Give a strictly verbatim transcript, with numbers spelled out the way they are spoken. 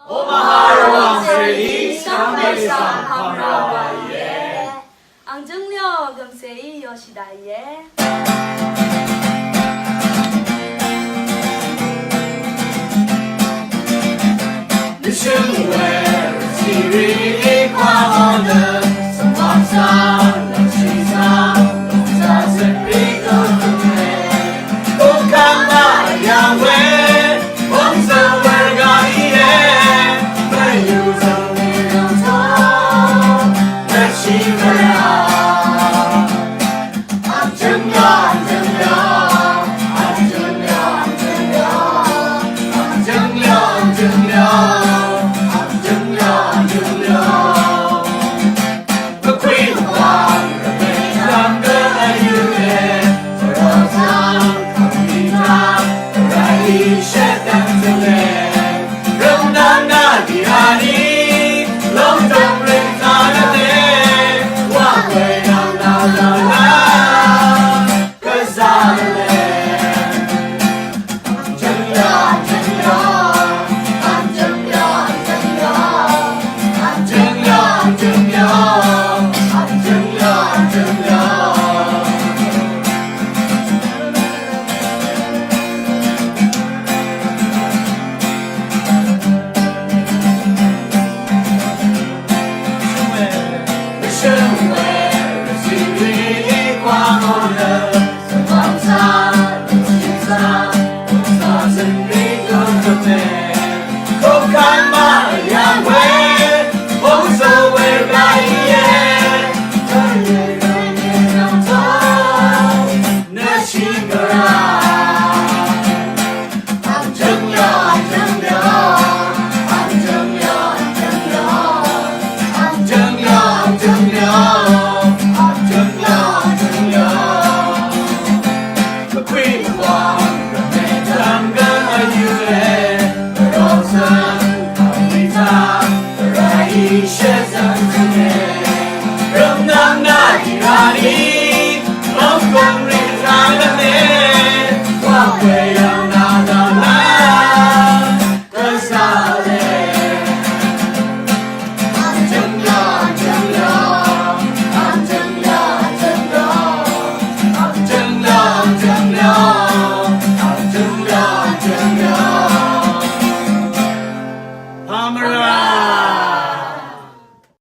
Omaha rvwàng cèí shvngbe svng pv̀ng rà wàìe. Ang jǿng lyo gø̀mcèí yoshì daqìe. Nishøng we rvzìrì í kwà ò nø svmvm svng lvmshì svng lvmzà zø̀nrì gø gø we. Gø kàngà yà we wvng zø wur gà íe. Mvyù zvng we rvtó rvshì we a.